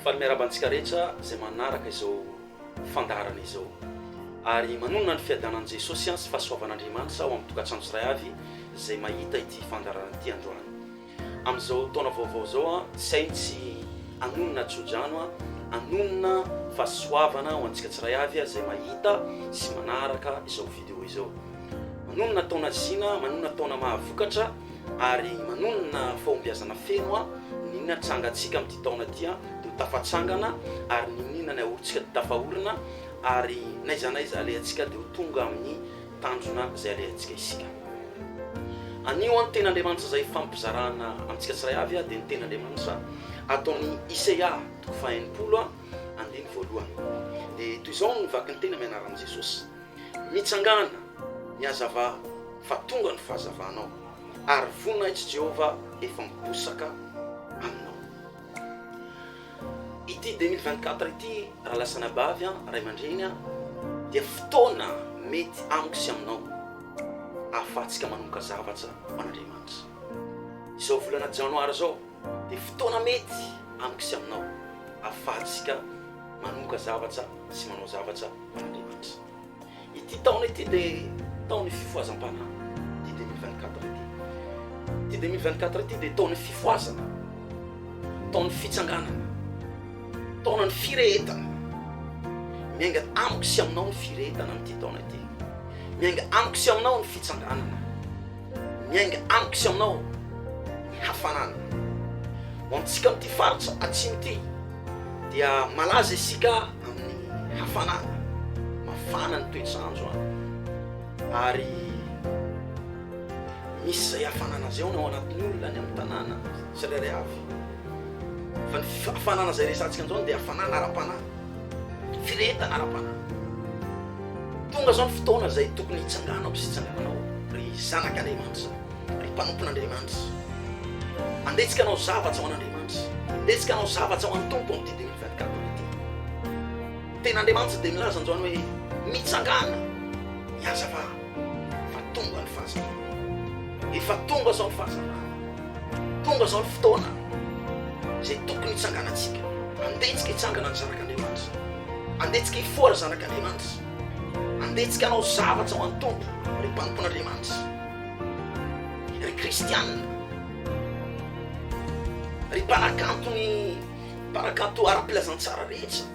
Faly miarahaba antsika rehetra izay manaraka izao fandaharana izao. Ary manonona ny fiadanan'i Jesosy sy fahasoavan'Andriamanitra ao amin'ny tokantrano tsiray avy izay mahita ity fandaharana ity androany. Amin'izao taona vaovao izao, tsy hay tsy hanonona tsodrano, hanonona fahasoavana ho antsika tsiray avy izay mahita sy manaraka izao video izao. Manonona taona zina, manonona taona mahavokatra ary manonona fahombiazana feno N'inona atsangantsika amin'ity taona ity dia ho tafatsangana ary n'inon'inona ny ahorintsika dia tafaorina ary n'aiza n'aiza alehantsika dia ho tonga amin'ny tanjona izay alehantsika isika. Anio ny tenin'Andriamanitra izay ifampizarana amintsika tsiray avy dia ny tenin'Andriamanitra ato amin'ny Isaia toko faha-60 andininy voalohany. Dia toy izao no vaky ny teny amin'ny anaran'i Jesosy. Mitsangàna, mihazavà, fa tonga ny fahazavanao, ary voninahitr'i Jehovah efa miposaka aminao. Ity 2024 ity, rahalahy sy anabavy, ray aman-dreny, dia fotoana mety amiko sy aminao ahafahantsika manomboka zavatra ho an'Andriamanitra. Izao volana janoary izao dia fotoana mety amiko sy aminao ahafahantsika manomboka zavatra sy manao zavatra ho an'Andriamanitra. Ity taona ity dia taon'ny fifohazam-panahy, ity 2024 ity. Ity 2024 ity dia taon'ny fifohazana, taon'ny fitsanganana, taonan'ny firehetana. Miainga amiko sy aminao ny firehetana amin'ity taona ity. Miainga amiko sy aminao ny fitsanganana. Miainga amiko sy aminao ny hafanana. Ho antsika amin'ity faritra atsimo ity dia malaza isika amin'ny hafanana. Mafana ny toetr'andro any ary misy izay hafanana izay ao anatin'ny olona any amin'ny tanàna tsirairay avy. Fa ny hafanana izay resahantsika androany dia hafanana ara-panahy. Firehetana ara-panahy. Tonga izao ny fotoana izay tokony hitsanganako sy hitsangananao, ry zanak'Andriamanitra, ry mpanompon'Andriamanitra. Andeha tsika hanao zavatra ho an'Andriamanitra. Andeha tsika hanao zavatra ho an'ny Tompo amin'ity 2024 ity. Tena Andriamanitra dia milaza androany hoe mitsangàna, mihazavà, fa tonga ny fahazavana. Efa tonga izao ny fahazavana. Tonga izao ny fotoana izay tokony hitsanganantsika. Andeha tsika hitsangana ny zanak'Andriamanitra. Andeha tsika hifoha ry zanak'Andriamanitra. Andeha tsika hanao zavatra ho an'ny Tompo, ry mpanompon'Andriamanitra, ry kristianina, ry mpanakanto ny mpanakanto ara-pilazantsara rehetra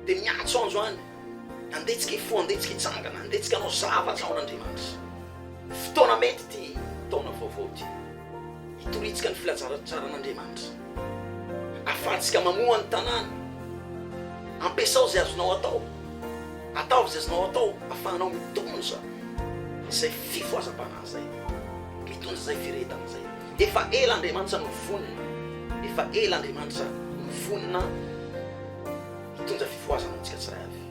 dia miantso androany. Andeha tsika hifoha, andeha tsika hitsangana, andeha tsika hanao zavatra ho an'Andriamanitra. Fotoana mety ity taona vaovao ity. Hitoritsika ny filazantsaran'Andriamanitra. Ahafahantsika mamoha ny tanàna. Ampiasao izay azonao atao. Ataovy izay azonao atao ahafahanao mitondra izay fifohazam-panahy izay, mitondra izay firehetana izay. Efa ela Andriamanitra no vonona, efa ela Andriamanitra no vonona hitondra fifohazana ho antsika tsiray avy.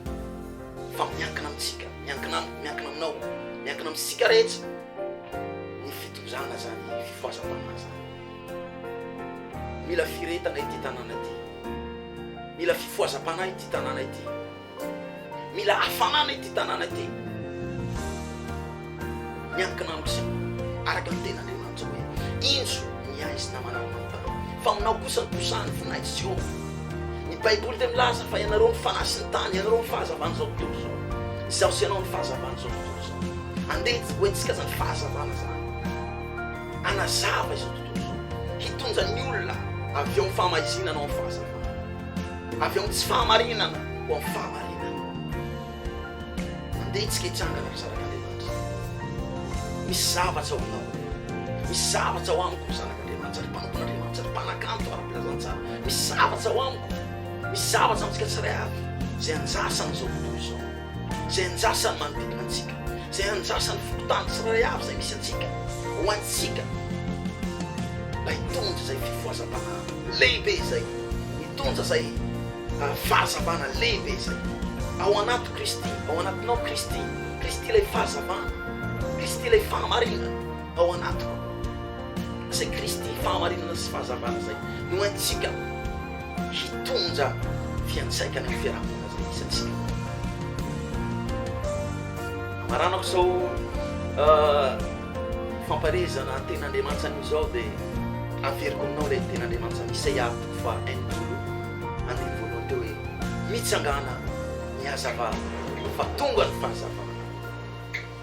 Fa miankina amintsika, miankina amiko, miankina aminao, miankina amintsika rehetra. ny fitondrana zany fifohazam-panahy zany. Mila firehetana ity tanàna ity. Mila fifohazam-panahy ity tanàna ity. Mila hafanana ity tanàna ity. Miankina amiko sy aminao, araka ny tenin'Andriamanitra hoe, Indro ny haizina manarona ny tany, fa aminao kosa ny posahan'ny voninahitry Jehovah. Ny Baiboly dia milaza fa ianareo ny fanahy sy ny tany, ianareo ny fahazavan'izao tontolo izao. Izaho sy ianao ny fahazavan'izao tontolo izao. Andeha ho entintsika izany fahazavana izany, hanazava izao tontolo izao, hitondra ny olona avy eo amin'ny fahamaizinana ho amin'ny fahazavana, avy eo amin'ny tsy fahamarinana ho amin'ny fahamarinana. Andeha isika hitsangana ry zanak'Andriamanitra. Misy zavatra ao aminao, misy zavatra ao amiko ry zanak'Andriamanitra, ry mpanompon'Andriamanitra, ry mpanakanto ara-pilazantsara. Misy zavatra ao amiko, misy zavatra amintsika tsirairay avy izay anjasan'izao tontolo izao. Izay anjasan'ny manodidina antsika, izay anjasan'ny fokontany tsirairay avy izay misy antsika, ho antsika mba hitondra izay fifohazam-panahy lehibe izay, hitondra izay fahazavana lehibe izay. Ao anaty Kristy, ao anatinao Kristy, Kristy ilay fahazavana, Kristy ilay fahamarinana ao anatiko. Izay Kristy fahamarinana sy fahazavana izay no haintsika hitondra fiantraikany amin'ny fiarahamonina izay misy antsika. Amaranako izao fampaherezana tenin'Andriamanitra anio izao dia averiko aminao ilay tenin'Andriamanitra Isaia toko faha 60 andininy voalohany. Mitsangàna, mihazavà, fa tonga ny fahazavana.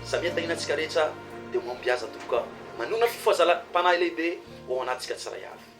Samia tahiana antsika rehetra, dia mahombiaza tompoko a! Manona fifohazala-panahy lehibe ho ao anatintsika tsiray avy.